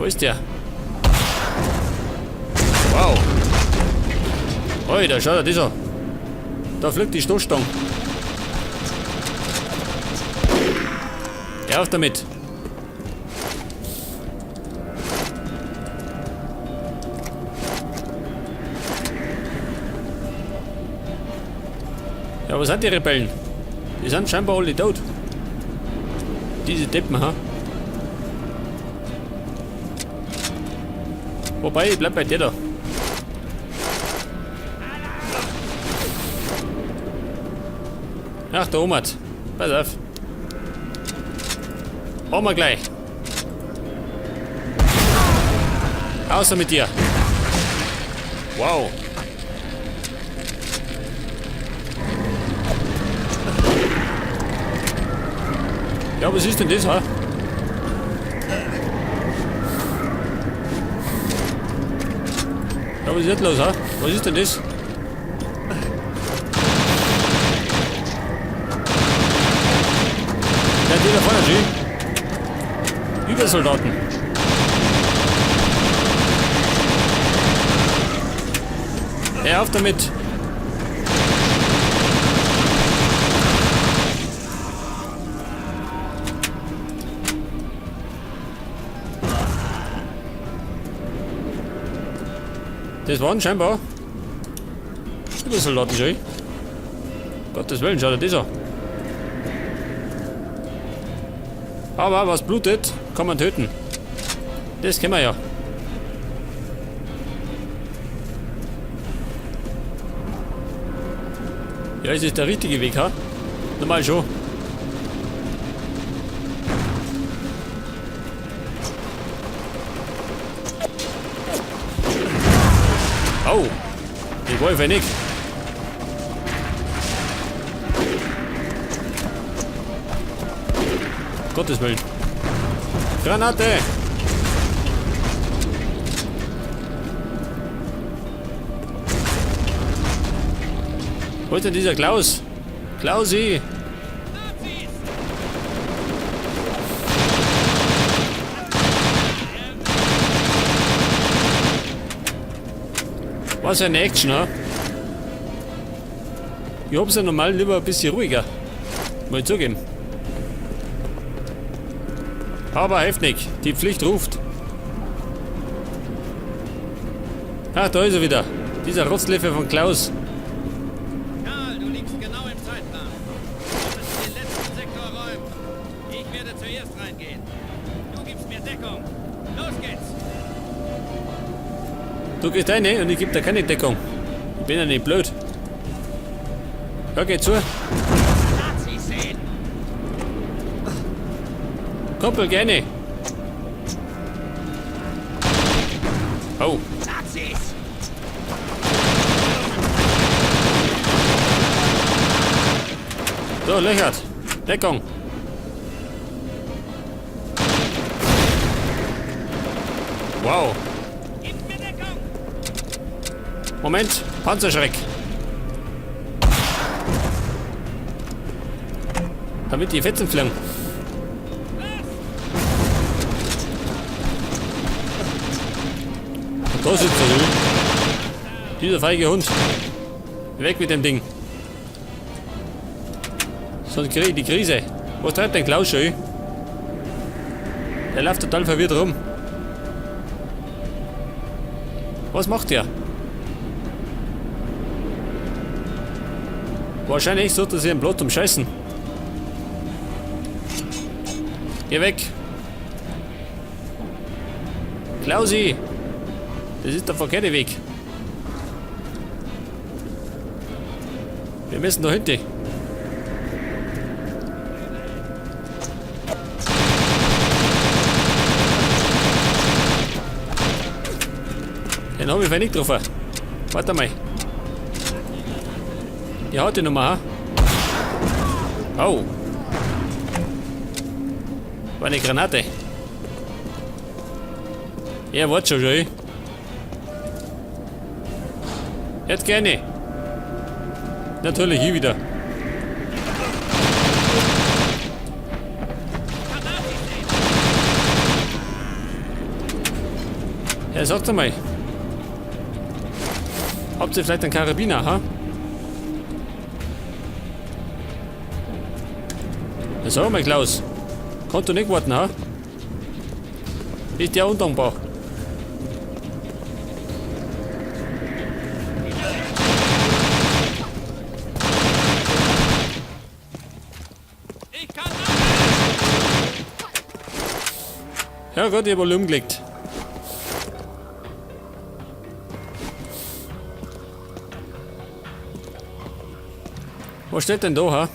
Wo ist der? Wow. Oi, da schaut er das an. Da fliegt die Stoßstange. Hör auf damit. Ja, was sind die Rebellen? Die sind scheinbar alle tot. Diese Deppen, ha? Wobei, ich bleib bei dir da. Ach, der Omat. Pass auf. Haben wir gleich. Außer mit dir. Wow. Ja, was ist denn das, ha? Ja, was ist jetzt los, ha? Was ist denn das? Ja, die da vorne, schön. Übersoldaten. Hör auf damit! Das waren scheinbar Übersoldaten schon. Gottes Willen, schau dir das an. Aber was blutet, kann man töten. Das kennen wir ja. Ja, ist das der richtige Weg, ha? Normal schon. Au! Ich wollte nicht. Gottes Willen. Granate! Wo ist denn dieser Klaus? Klausi! Was eine Action, ha? Ich hab's ja normal lieber ein bisschen ruhiger. Mal zugeben. Aber heftig, die Pflicht ruft. Ach, da ist er wieder. Dieser Rotzlöffel von Klaus. Karl, du liegst genau im Zeitplan. Wir müssen den letzten Sektor räumen. Ich werde zuerst reingehen. Du gibst mir Deckung. Los geht's! Du gehst rein und ich geb dir keine Deckung. Ich bin ja nicht blöd. Ja, geh zu. Nazis sehen! Kumpel, gerne. Oh. Nazis! So, löchert. Deckung. Wow. Gib mir Deckung! Moment, Panzerschreck. Damit die Fetzen fliegen. Und da sitzt er, du. Dieser feige Hund. Weg mit dem Ding. Sonst krieg ich die Krise. Was treibt denn Klaus schon? Der läuft total verwirrt rum. Was macht der? Wahrscheinlich sucht er sich einen Plot zum Scheißen. Geh weg! Klausi! Das ist der verkehrte Weg. Wir müssen da hinten. Den hab ich nicht getroffen. Warte mal. Die hat die Nummer, ha? Oh. War eine Granate. Ja, warte schon, schon. Jetzt gerne. Natürlich, hier wieder. Ja, sagt einmal. Habt ihr vielleicht einen Karabiner, ha? Ja, sag mal, Klaus. Kannst du nicht warten, ha? Ist der undankbar. Ich kann Ja Gott, ich hab alle umgelegt. Was steht denn da, ha?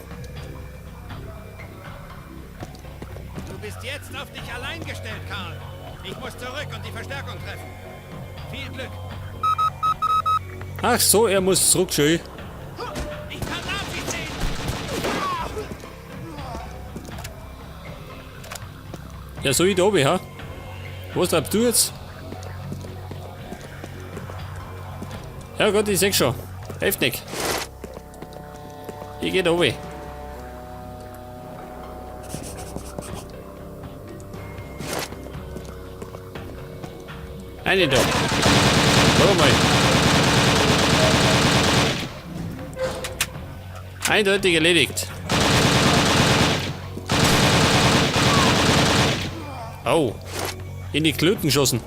Du bist jetzt auf dich allein gestellt, Karl. Ich muss zurück und die Verstärkung treffen. Viel Glück. Ach so, er muss zurück, schön. Ich kann Nazis sehen. Ja, so ich da oben, ha? Was treibst du jetzt? Ja Gott, ich seh schon. Hilft nicht. Ich geh da oben. Eine da. Schau mal. Eindeutig erledigt. Au. In die Klöten geschossen.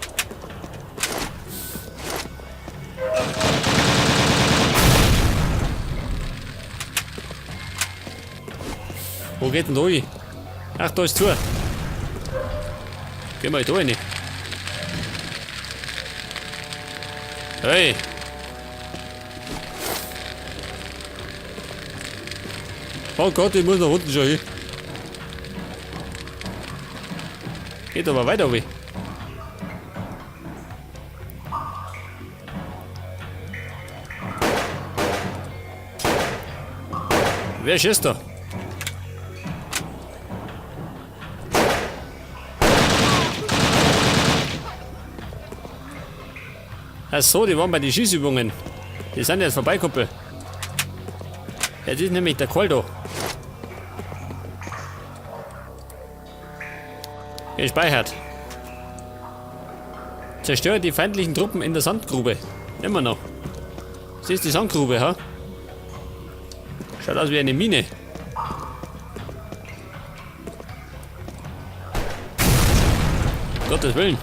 Wo geht denn da hin? Ach, da ist zu. Geh mal da rein. Hey. Oh Gott, ich muss nach unten schon hin. Geht aber weiter, wie. Wer schießt da? Ach so, die waren bei den Schießübungen. Die sind jetzt vorbei, Kumpel. Jetzt ist nämlich der Koldo. Gespeichert. Zerstöre die feindlichen Truppen in der Sandgrube. Immer noch. Das ist die Sandgrube, ha? Schaut aus wie eine Mine. Gottes Willen.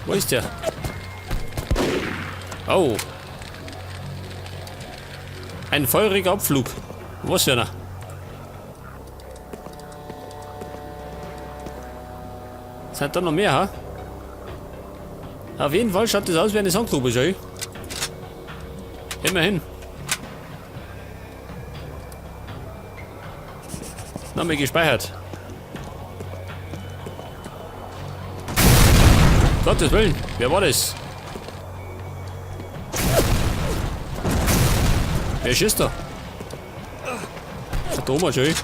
Wo ist der? Oh. Ein feuriger Abflug. Was für einer? Sind da noch mehr, ha? Auf jeden Fall schaut das aus wie eine Sandgrube, schau ich. Immerhin. Nochmal gespeichert. Gottes Willen, wer war das? Wer schießt da? Ach, da oben schön.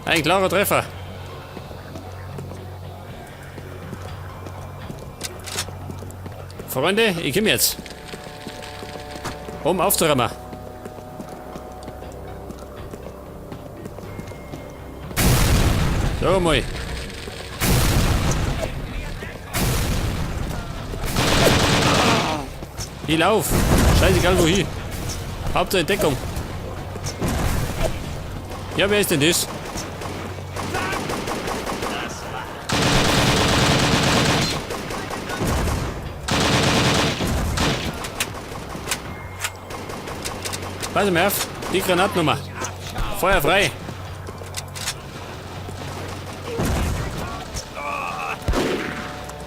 Ein klarer Treffer. Freunde, ich komme jetzt. Um aufzuräumen. So mal. Ich lauf. Scheißegal wohin. Hauptsache Deckung. Ja, wer ist denn das? Pass mal auf, die Granatnummer. Feuer frei.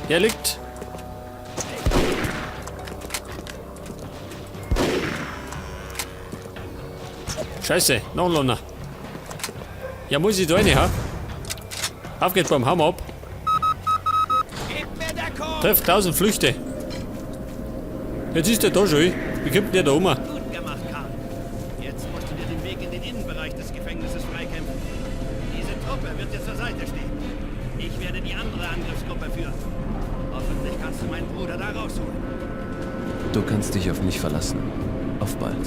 Er liegt. Scheiße, noch ein Lohner. Ja, muss ich da rein, ha? Auf geht's beim Hammer ab. Gib mir Deckung! Trefft 1000 Flüchte. Jetzt ist der da schon. Wie kommt denn der da um? Gut gemacht, Karl. Jetzt musst du dir den Weg in den Innenbereich des Gefängnisses freikämpfen. Diese Truppe wird dir zur Seite stehen. Ich werde die andere Angriffsgruppe führen. Hoffentlich kannst du meinen Bruder da rausholen. Du kannst dich auf mich verlassen. Auf bald.